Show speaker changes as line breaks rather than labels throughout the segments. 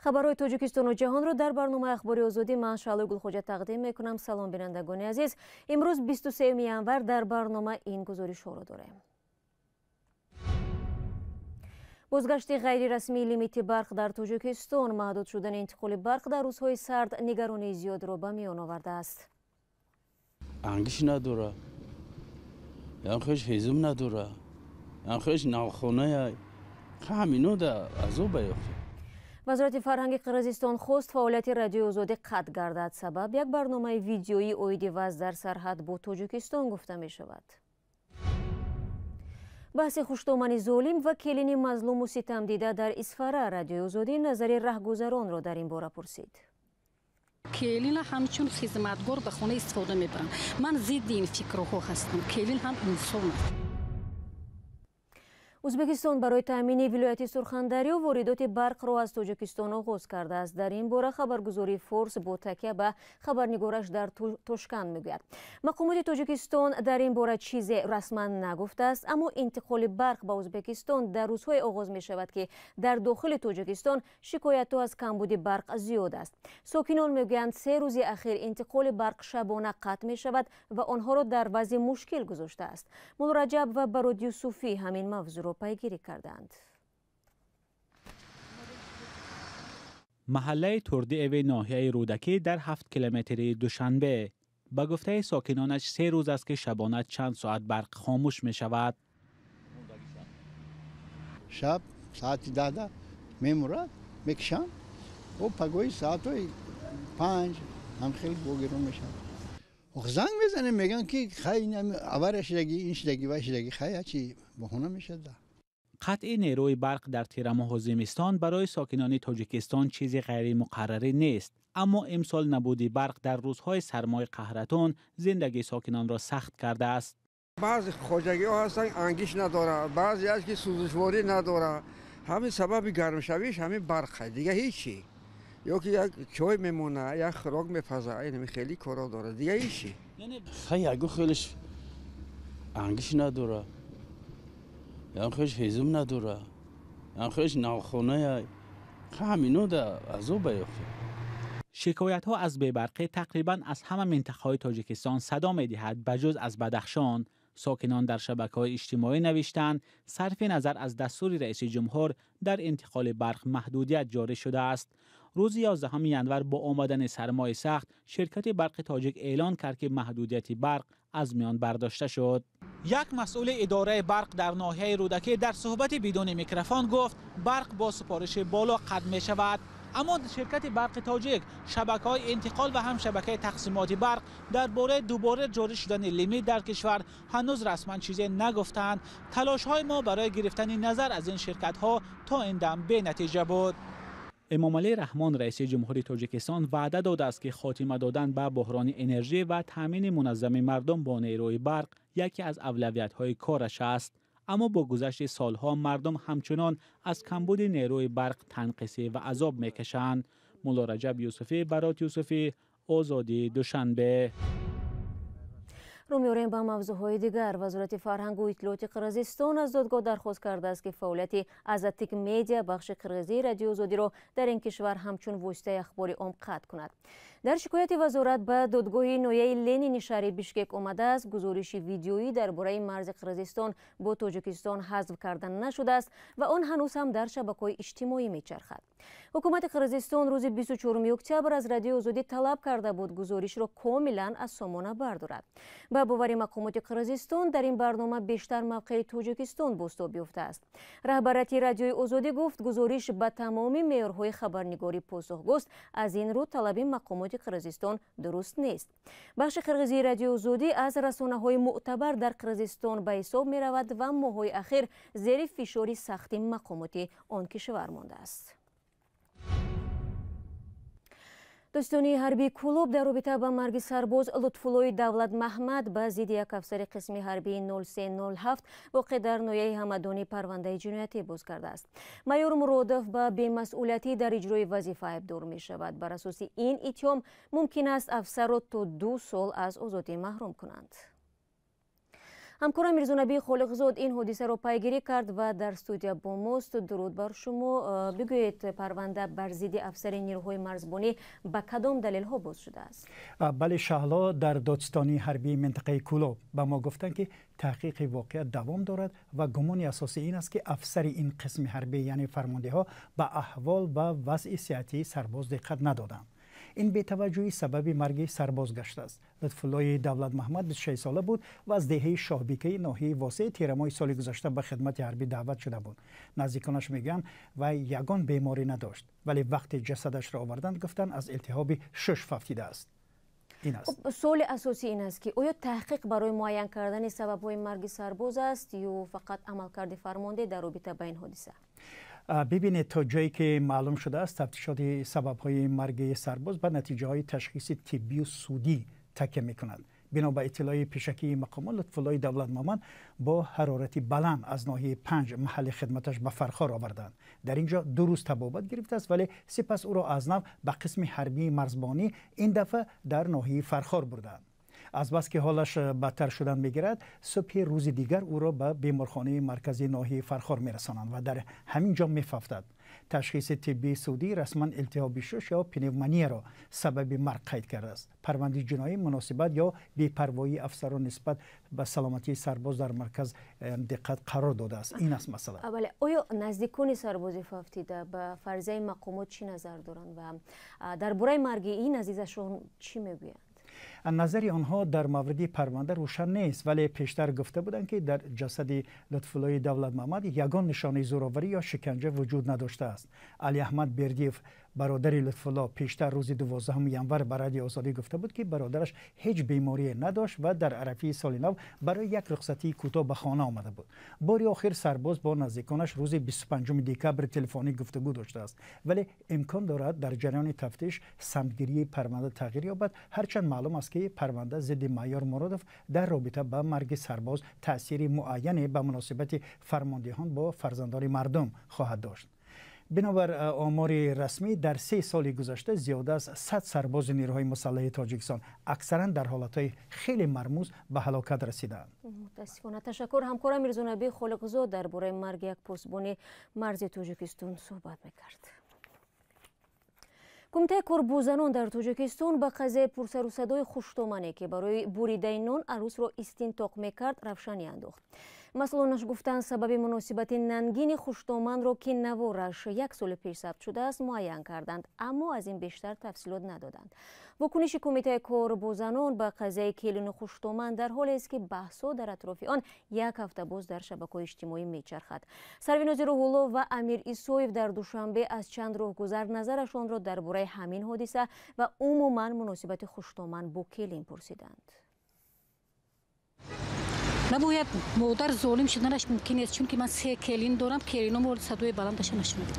Хабарҳои Тоҷикистону ҷаҳонро дар барномаи Ахбори Озодӣ ман Шаълои Гулхоҷа тақдим мекунам. Салом, бинандагони азиз. Имрӯз 23 январ дар барнома ин гузоришҳоро дорем. Бозгашти ғайрирасмии лимити барқ дар Тоҷикистон, маҳдуд шудани интиқоли барқ дар рӯзҳои сард нигаронии зиёдро ба миён овардааст.
Ангиш надора, янхеш ҳезум надора, янхеш навхоная, ҳамино да азоба ёфт.
Вазорати фарҳанги Қирғизистон хост фаъолияти Радиои Озодӣ қатъ гардад. Сабаб як барномаи видеоӣ оиди вазъ дар сарҳад бо Тоҷикистон гуфта мешавад. Баҳси хуштомани золим ва келини мазлуму ситамдида дар Исфара. Радиои Озодӣ назари раҳгузаронро дар ин бора пурсид.
Келина ҳамчун хизматгор ба хона истифода мебаранд. Ман зидди ин фикрҳо ҳастам. Келин ҳам инсон аст.
Ӯзбекистон барои таъмини вилояти Сурхандарё воридоти барқро аз Тоҷикистон оғоз кардааст. Дар ин бора хабаргузории Форс бо такя ба хабарнигораш дар Тошканд мегӯяд. Мақомоти Тоҷикистон дар ин бора чизе расман нагуфтааст, аммо интиқоли барқ ба Ӯзбекистон дар рӯзҳое оғоз мешавад, ки дар дохили Тоҷикистон шикоятҳо аз камбуди барқ зиёд аст. Сокинон мегӯянд, 3 рӯзи ахир интиқоли барқ шабона қатъ мешавад ва онҳоро дар вазъи мушкил гузоштааст. Муллораҷаб ва Барод Юсуфӣ ҳамин мавзӯъро пайгирӣ карданд.
Маҳаллаи Турдиеви ноҳияи Рӯдакӣ дар 7 километри Душанбе. Ба гуфтаи сокинонаш 3 рӯз аст, ки шабона чанд соат барқ хомӯш мешавад.
Шаб соати 10 мемурад, мекишанд, о пагоҳи соатҳои 5 ҳам хеле богирон мешавад. Занг мезанем, мегӯянд, ки хай авария шидаги, ин шидаги, вай шидаги, хай ҳарчи баҳона мешавад.
Қатъи нерӯи барқ дар тирамоҳу зимистон барои сокинони Тоҷикистон чизи ғайримуқаррарӣ нест. Аммо имсол набуди барқ дар рӯзҳои сармои қаҳратон зиндагии сокинонро сахт кардааст.
Баъзе хоҷагиҳо ҳастанд, ангиш надоранд, баъзе ҳаст, ки сӯзишворӣ надоранд. Ҳамин сабаби гармшавиш ҳамин барқ, дига ҳечи. Ё ки як чой мемонад, як хӯрок мепазад, ин хеле корҳо дорад, дига ҳечи.
Хай ягу хелеш ангиш надора, янхеш ҳезум надора, янхеш навхоная, ҳамино да азоба ёфт.
Шикоятҳо аз бебарқӣ тақрибан аз ҳама минтақаҳои Тоҷикистон садо медиҳад, ба ҷуз аз Бадахшон. Сокинон дар шабакаҳои иҷтимоӣ навиштанд, сарфи назар аз дастури раиси ҷумҳур дар интиқоли барқ маҳдудият ҷорӣ шудааст. Рӯзи 11 январ бо омадани сармои сахт ширкати барқи тоҷик эълон кард, ки маҳдудияти барқ аз миён бардошта шуд. Як масъули идораи барқ дар ноҳияи Рӯдакӣ дар суҳбати бидуни микрофон гуфт, барқ бо супориши боло қатъ мешавад. Аммо ширкати барқи тоҷик, шабакаҳои интиқол ва ҳам шабакаи тақсимоти барқ дар бораи дубора ҷорӣ шудани лимит дар кишвар ҳанӯз расман чизе нагуфтанд. Талошҳои мо барои гирифтани назар аз ин ширкатҳо то ин дам бенатиҷа буд. Эмомалӣ Раҳмон, раиси ҷумҳури Тоҷикистон, ваъда додааст, ки хотима додан ба буҳрони энержӣ ва таъмини муназзами мардум бо нерӯи барқ яке аз авлавиятҳои кораш аст. Аммо бо гузашти солҳо мардум ҳамчунон аз камбуди нерӯи барқ танқисӣ ва азоб мекашанд. Муллораҷаб Юсуфӣ, Барот Юсуфӣ, Озодӣ, Душанбе.
Рӯ меорем ба мавзӯъҳои дигар. Вазорати фарҳангу иттилооти Қирғизистон аз додгоҳ дархост кардааст, ки фаъолияти Азаттик Медиа, бахши қирғизии Радиои Озодиро дар ин кишвар ҳамчун воситаи ахбори ом қатъ кунад. Дар шикояти вазорат ба додгоҳи ноҳияи Ленини шаҳри Бишкек омадааст, гузориши видеоӣ дар бораи марзи Қирғизистон бо Тоҷикистон ҳазф карда нашудааст ва он ҳанӯз ҳам дар шабакаҳои иҷтимоӣ мечархад. Ҳукумати Қирғизистон рӯзи 24 октябр аз Радиои Озодӣ талаб карда буд гузоришро комилан аз сомона бардорад. Ба бовари мақомоти Қирғизистон дар ин барнома бештар мавқеи Тоҷикистон бозтоб ёфтааст. Раҳбарияти Радиои Озодӣ гуфт, гузориш ба тамоми меъёрҳои хабарнигорӣ посухгӯст, аз ин рӯ талаби мақомоти Қирғизистон дуруст нест. Бахши қирғизии Радиои Озодӣ аз расонаҳои мӯътабар дар Қирғизистон ба ҳисоб меравад ва моҳҳои ахир зери фишори сахти мақомоти он кишвар мондааст. Дӯстони ҳарбии Кӯлоб дар робита ба марги сарбоз Лутфуллои Давлат Маҳмад ба зидди як афсари қисми ҳарбии 0307 воқеъ дар ноҳияи Ҳамадонӣ парвандаи ҷиноятӣ боз кардааст. Майор Муродов ба бемасъулиятӣ дар иҷрои вазифа айбдор мешавад. Бар асоси ин иттиҳом мумкин аст афсарро то 2 сол аз озодӣ маҳрум кунанд. Ҳамкорам Мирзонаби Холиқзод ин ҳодисаро пайгирӣ кард ва дар студия бо мост. Дуруд бар шумо. Бигӯед, парванда бар зидди афсари нирӯҳои марзбонӣ ба кадом далелҳо боз шудааст?
Бале, Шаҳло, дар додситонии ҳарбии минтақаи Кӯлоб ба мо гуфтанд, ки таҳқиқи воқеа давом дорад ва гумони асосӣ ин аст, ки афсари ин қисми ҳарбӣ, яъне фармондеҳо, ба аҳвол ва вазъи сиҳатии сарбоз диққат надоданд. Ин бетаваҷҷӯҳӣ сабаби марги сарбоз гаштааст. Лутфуллои Давлатмаҳмад 26 сола буд ва аз деҳаи Шоҳбикаи ноҳияи Восеи тирамоҳи соли гузашта ба хидмати ҳарбӣ даъват шуда буд. Наздиконаш мегӯянд, вай ягон беморӣ надошт, вале вақте ҷасадашро оварданд, гуфтанд, аз илтиҳоби шуш фавтидааст. Ин аст.
Суоли асосӣ ин аст, ки оё таҳқиқ барои муайян кардани сабабҳои марги сарбоз аст ё фақат амалкарди фармондеҳ дар робита ба ин ҳодиса?
Бибинед, то ҷое ки маълум шудааст, тафтишоти сабабҳои марги сарбоз ба натиҷаҳои ташхиси тиббию судӣ такя мекунад. Бино ба иттилои пешакии мақомот, Лутфуллои Давлатмомад бо ҳарорати баланд аз ноҳияи Панҷ, маҳалли хидматаш, ба Фархор оварданд. Дар ин ҷо 2 рӯз табобат гирифтааст, вале сипас ӯро аз нав ба қисми ҳарбии марзбонӣ, ин дафъа дар ноҳияи Фархор бурданд. Азбаски ҳолаш бадтар шудан мегирад, субҳи рӯзи дигар ӯро ба беморхонаи марказии ноҳияи Фархор мерасонанд ва дар ҳамин ҷо мефавтад. Ташхиси тиббии судӣ расман илтиҳоби шуш ё пневмонияро сабаби марг қайд кардааст. Парвандаи ҷиноӣ муносибат ё бепарвоии афсарон нисбат ба саломатии сарбоз дар марказ диққат қарор додааст. Ин аст масъала.
Бале, оё наздикони сарбози фавтида ба фарзияи мақомот чӣ назар доранд ва дар бораи марги ин азизашон чӣ мегӯянд?
Назари онҳо дар мавриди парванда рӯшан нест, вале пештар гуфта буданд, ки дар ҷасади Лутфуллои Давлатмаҳмад ягон нишонаи зӯроварӣ ё шиканҷа вуҷуд надоштааст. Алиаҳмад Бердиев, бародари Лутфулло, пештар рӯзи 12 январ ба Радиои Озодӣ гуфта буд, ки бародараш ҳеҷ беморие надошт ва дар арафаи соли нав барои як рухсатии кӯтоҳ ба хона омада буд. Бори охир сарбоз бо наздиконаш рӯзи 25 декабр телефонӣ гуфтугӯ доштааст, вале имкон дорад дар ҷараёни тафтиш самтгирии парванда тағйир ёбад, ҳарчанд маълум аст, ки парванда зидди майор Муродов дар робита ба марги сарбоз таъсири муайяне ба муносибати фармондеҳон бо фарзандони мардум хоҳад дошт. Бинобар омори расмӣ, дар 3 соли гузашта зиёда аз 100 сарбози нирӯҳои мусаллаҳи Тоҷикистон аксаран дар ҳолатҳои хеле мармуз ба ҳалокат расидаанд.
Мутаассифона. Ташаккур. Ҳамкорам Мирзонаби Холиқзод дар бораи марги як посбони марзи Тоҷикистон суҳбат мекард. Кумитаи кор бо занон дар Тоҷикистон ба қазияи пурсарусадои хуштомане, ки барои буридаи нон арӯсро истинтоқ мекард, равшанӣ андохт. Масъулонаш гуфтанд, сабаби муносибати нангини хуштоманро, ки навораш як соли пеш сабт шудааст, муайян карданд, аммо аз ин бештар тафсилот надоданд. Вокуниши Кумитаи кор бо занон ба қазияи келину хуштоман дар ҳолест, ки баҳсҳо дар атрофи он як ҳафта боз дар шабакаҳои иҷтимоӣ мечархад. Сарвинози Рӯҳулло ва Амир Исоев дар Душанбе аз чанд роҳгузар назарашонро дар бораи ҳамин ҳодиса ва умуман муносибати хуштоман бо келин пурсиданд.
Набояд модар золим шуданаш мумкин нест, чунки ман се келин дорам, келином садои баландаша нашунидам.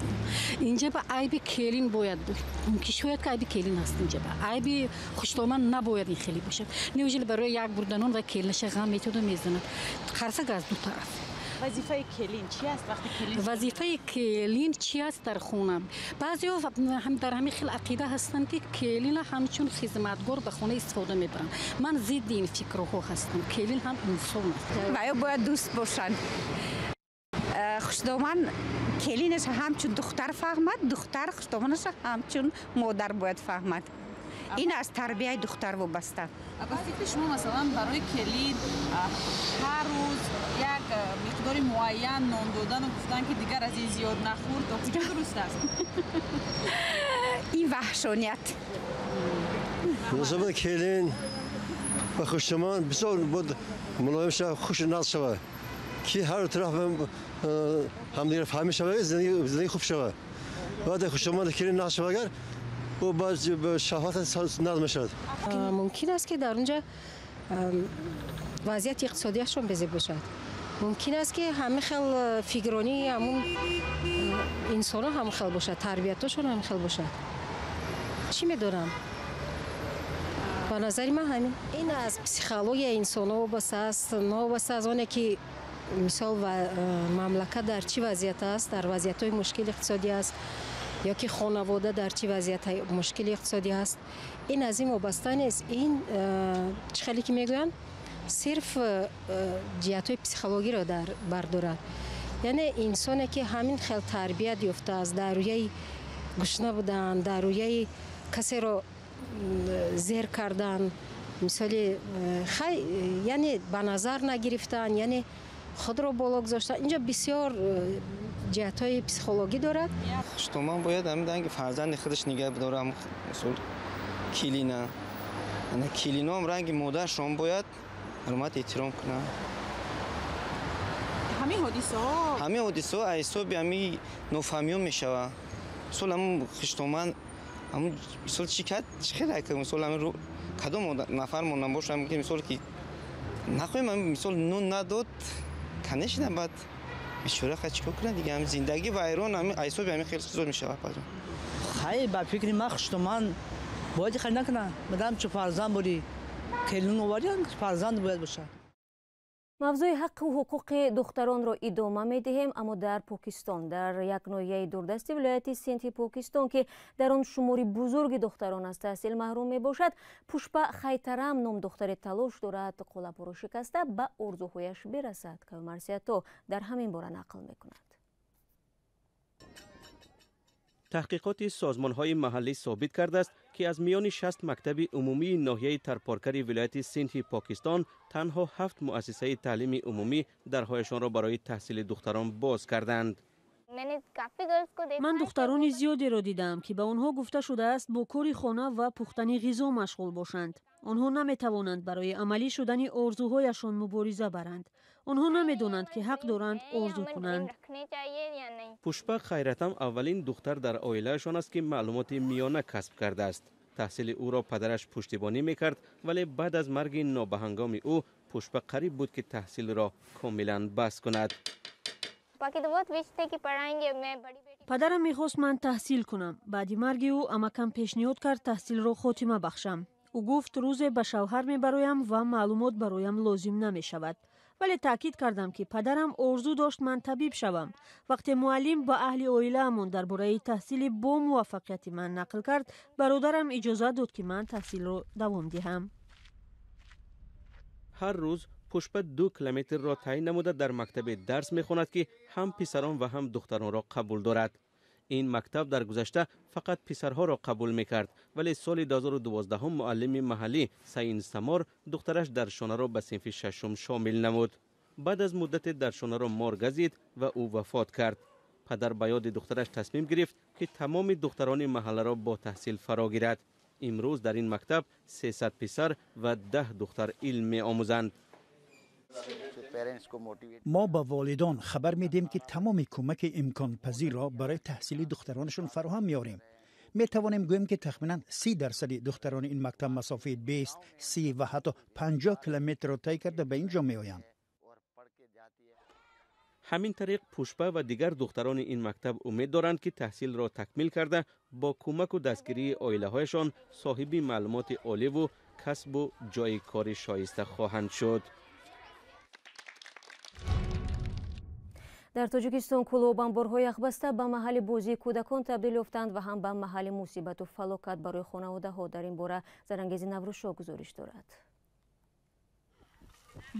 Инҷа ба айби келин бояд буд. Мумкин шояд ки айби келин ҳаст инҷа ба. Айби хуштоман набояд ин хеле бошад. Неужели барои як бурданон ва келинаша ғам методу мезанад. Қарсак аз ду тараф.
Вазифаи келин чи аст вақти келин?
Вазифаи келин чи аст дар хона? Баъзеҳо дар ҳамин хел ақида ҳастанд, ки келина ҳамчун хизматгор ба хона истифода мебаранд. Ман зидди ин фикрҳо ҳастам. Келин ҳам инсон аст.
Ва бояд дӯст бошанд. Хушдоман келинаша ҳамчун духтар фаҳмад, духтар хушдоманаша ҳамчун модар бояд фаҳмад. Ин аз тарбияи духтар вобаста.
Ба фикри шумо, масалан, барои келин ҳар рӯз як миқдори муайян нон додану гуфтан, ки дигар аз ин зиёд нахӯр, то куҷо дуруст аст?
Ин ваҳшоният.
Муносибати келин ва хуштоман бисёр буд мулоим шавад, хушу нағз шавад, ки ҳар тараф ҳамдигар фаҳмӣ шавад, зиндагӣ хуб шавад. Баъде хуштоман келин нағз шавад, агар шаҳват нағз мешавад.
Мумкин аст, ки дар онҷа вазъияти иқтисодияшон безеб бошад. Мумкин аст, ки ҳамин хел фикронии ҳамун инсонҳо ҳамин хел бошад, тарбиятошон ҳамин хел бошад. Чӣ медонам? Ба назари ман ҳамин. Ин аз психологияи инсонҳо вобаста аст, новобаста аз оне ки мисол мамлакат дар чӣ вазъият аст, дар вазъиятҳои мушкили иқтисодӣ аст ё ки хонавода дар чӣ вазъият мушкили иқтисодӣ аст. Ин аз ин вобаста нест. Ин чӣ хеле ки мегӯянд, Сирф ҷиҳатҳои психологиро дар бар дорад. Яъне инсоне ки ҳамин хел тарбият ёфтааст, дар рӯяи гушна будан, дар рӯяи касеро зер кардан, мисоли хай, яъне ба назар нагирифтан, яъне худро боло гузоштан, инҷо бисёр ҷиҳатҳои психологӣ дорад.
Хуштоман бояд ҳамин ранги фарзанди худаш нигаҳ бидорад, мисол килина. Килиноам ранги модаршон бояд ҳурмат эҳтиром кунад.
Ҳамин ҳодисаҳо?
Ҳамин ҳодисаҳо аз ҳисоби ҳамин нофаҳмиҳо мешавад. Мисол ҳамун хуштоман ҳамун мисол чӣ кард, чӣ хел мисол ҳамин кадом нафармон набошад, ки мисол ки нахоҳем мисол нун надод, конечно баъд бечора хай чикор кунад дига, ҳамин зиндагӣ вайрон ҳамин аз ҳисоби ҳамин хеле чизо мешавад.
Хай, ба фикри ман хуштоман бояд хел накунад, мадам чу фарзанд бурӣ, келин оварӣ, фарзанд бояд бошад.
Мавзӯи ҳаққу ҳуқуқи духтаронро идома медиҳем, аммо дар Покистон, дар як ноҳияи дурдасти вилояти Синдҳи Покистон, ки дар он шумори бузурги духтарон аз таҳсил маҳрум мебошад, Пушпа Хайтарам ном духтаре талош дорад қолабҳоро шикаста ба орзуҳояш бирасад. Каюмарсиято дар ҳамин бора нақл мекунад.
Таҳқиқоти созмонҳои маҳаллӣ собит кардааст, ки аз миёни 60 мактаби умумии ноҳияи Тарпоркари вилояти Синдҳи Покистон танҳо 7 муассисаи таълими умумӣ дарҳояшонро барои таҳсили духтарон боз карданд.
Ман духтарони зиёдеро дидаам, ки ба онҳо гуфта шудааст бо кори хона ва пухтани ғизо машғул бошанд. Онҳо наметавонанд барои амалӣ шудани орзуҳояшон мубориза баранд. Онҳо намедонанд, ки ҳақ доранд орзу кунанд.
Пушпа Хайратам аввалин духтар дар оилаашон аст, ки маълумоти миёна касб кардааст. Таҳсили ӯро падараш пуштибонӣ мекард, вале баъд аз марги нобаҳангоми ӯ Пушпа қариб буд, ки таҳсилро комилан бас кунад.
Падарам мехост ман таҳсил кунам. Баъди марги ӯ амакам пешниҳод кард таҳсилро хотима бахшам. Ӯ гуфт рӯзе ба шавҳар мебароям ва маълумот бароям лозим намешавад. Вале таъкид кардам, ки падарам орзу дошт ман табиб шавам. Вақте муаллим ба аҳли оилаамон дар бораи таҳсили бо муваффақияти ман нақл кард, бародарам иҷозат дод, ки ман таҳсилро давом диҳам.
Ҳар рӯз Пушпа 2 километрро тай намуда дар мактабе дарс мехонад, ки ҳам писарон ва ҳам духтаронро қабул дорад. Ин мактаб дар гузашта фақат писарҳоро қабул мекард, вале соли 2012 муаллими маҳаллӣ Саин Самор духтараш Даршонаро ба синфи шашум шомил намуд. Баъд аз муддате Даршонаро мор газид ва ӯ вафот кард. Падар ба ёди духтараш тасмим гирифт, ки тамоми духтарони маҳалларо бо таҳсил фаро гирад. Имрӯз дар ин мактаб 300 писар ва 10 духтар илм меомӯзанд.
Мо ба волидон хабар медиҳем, ки тамоми кӯмаки имконпазирро барои таҳсили духтаронашон фароҳам меорем. Метавонем гӯем, ки тахминан 30% духтарони ин мактаб масофаи 20, 30 ва ҳатто 50 километрро тай карда ба ин ҷо меоянд.
Ҳамин тариқ Пушпа ва дигар духтарони ин мактаб умед доранд, ки таҳсилро такмил карда бо кӯмаку дастгирии оилаҳояшон соҳиби маълумоти оливу касбу ҷойи кори шоиста хоҳанд шуд.
Дар Тоҷикистон кӯлу обанборҳои яхбаста ба маҳалли бозии кӯдакон табдил ёфтанд ва ҳам ба маҳалли мусибату фалокат барои хонаводаҳо. Дар ин бора Зарангези Наврӯзшо гузориш дорад.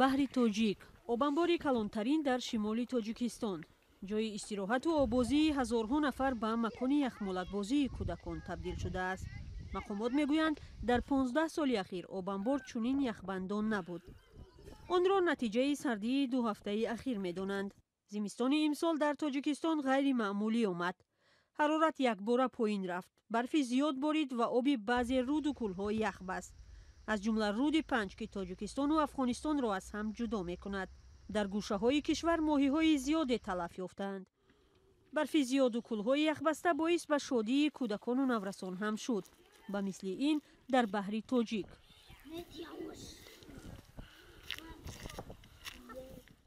Баҳри Тоҷик обанбори калонтарин дар шимоли Тоҷикистон. Ҷойи истироҳату обозии ҳазорҳо нафар ба макони яхмолакбозии кӯдакон табдил шудааст. Мақомот мегӯянд, дар 15 соли ахир обанбор чунин яхбандон набуд. Онро натиҷаи сардии 2 ҳафтаи ахир медонанд. Зимистони имсол дар Тоҷикистон ғайримаъмулӣ омад. Ҳарорат якбора поин рафт, барфи зиёд борид ва оби баъзе руду кӯлҳо ях баст. Аз ҷумла руди Панҷ, ки Тоҷикистону Афғонистонро аз ҳам ҷудо мекунад. Дар гӯшаҳои кишвар моҳиҳои зиёде талаф ёфтаанд. Барфи зиёду кӯлҳои яхбаста боис ба шодии кӯдакону наврасон ҳам шуд. Ба мисли ин дар баҳри Тоҷик.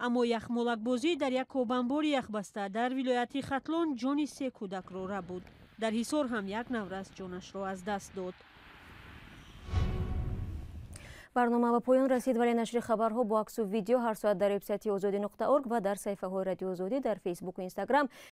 Аммо яхмолакбозӣ дар як обанбори яхбаста дар вилояти Хатлон ҷони 3 кӯдакро рабуд. Дар Ҳисор ҳам як наврас ҷонашро аз даст дод.
Барнома ба поён расид, вале нашри хабарҳо бо аксу видео ҳар соат дар вебсайти озодӣ.орг ва дар саҳифаҳои Радиои Озодӣ дар Фейсбуку Инстаграм.